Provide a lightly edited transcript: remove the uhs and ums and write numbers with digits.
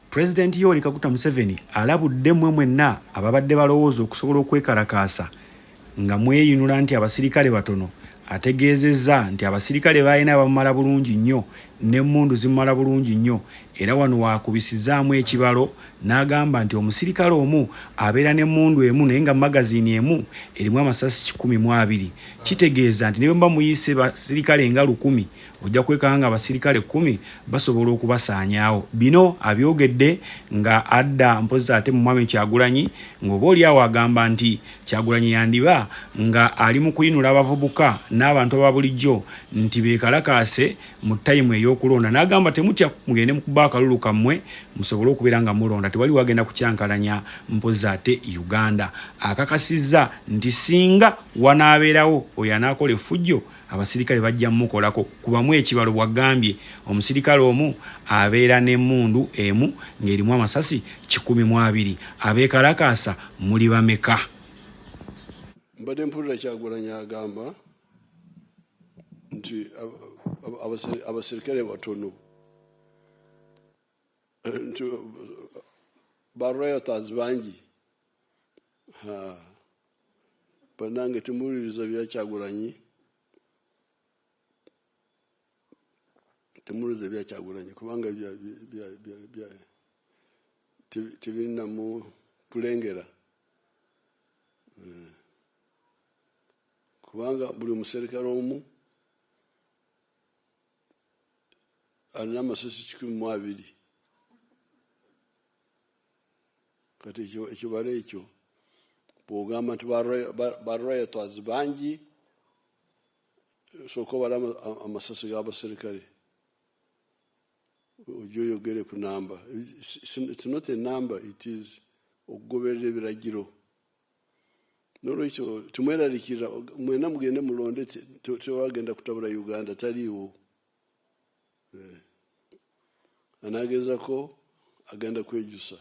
Pulezidenti Yoweri Kaguta Museveni alabudde mmwe mwenna ababadde balowooza okusobola okwekalakaasa nga mweyinula nti abasirikale batono. Ategeezezza nti abasirikale b'alina bamumala bulungi nnyo n'emmundu zimumala bulungi nnyo era wano waakubisizaamu ekibalo n'agamba nti omusirikale omu abeera n'emmundu emu naye nga magaziini emu erimu amasasi 120. Kitegeeza nti ne bwe muba muyise basirikale nga 1000 ojja kwekanga nga abasirikale 10 basobola okubasaanyaawo. Bino abyogedde nga adda mpozi ate mu Mwami Kyagulanyi ng'oba oli awo agamba nti Kyagulanyi yandiba nga ali mu kuyinula abavubuka n'abantu aba bulijjo nti beekalakaase mu tayimu ey'okulonda, n'agamba temutya mugende mukuba akalulu kammwe musobole okubeera nga mulonda, tewali wagenda kukyankalanya mpozi ate Uganda. Akakasizza nti singa wanaabeerawo oyo anaakola effujjo abasirikale bajja mukolako kubamu ekibalo, bwagambye omusirikale omu abeera n'emmundu emu ng'erimu amasasi 120. Abeekalakaasa muli bameka? Mbadde mpulira Kyagulanyi agamba nti abasirikale batono, nti ba rioters bangi. Bannange temuwuliriza bya Kyagulanyi, temuwuliriza bya Kyagulanyi kubanga tebirinamu kulengera, kubanga buli muserikale omu alina amasasi 120. Kati ekibalo ekyo bw'ogamba nti ba rioters bangi, sooka obale amasasi g'abaserikale ojje oyogere ku namba. It's not a number, it is okugoberera ebiragiro. N'olwekyo temweraliikirira, mwena mugende mulonde, tewagenda kutabula Uganda, taliiwo. Anaagezako agenda kwejusa.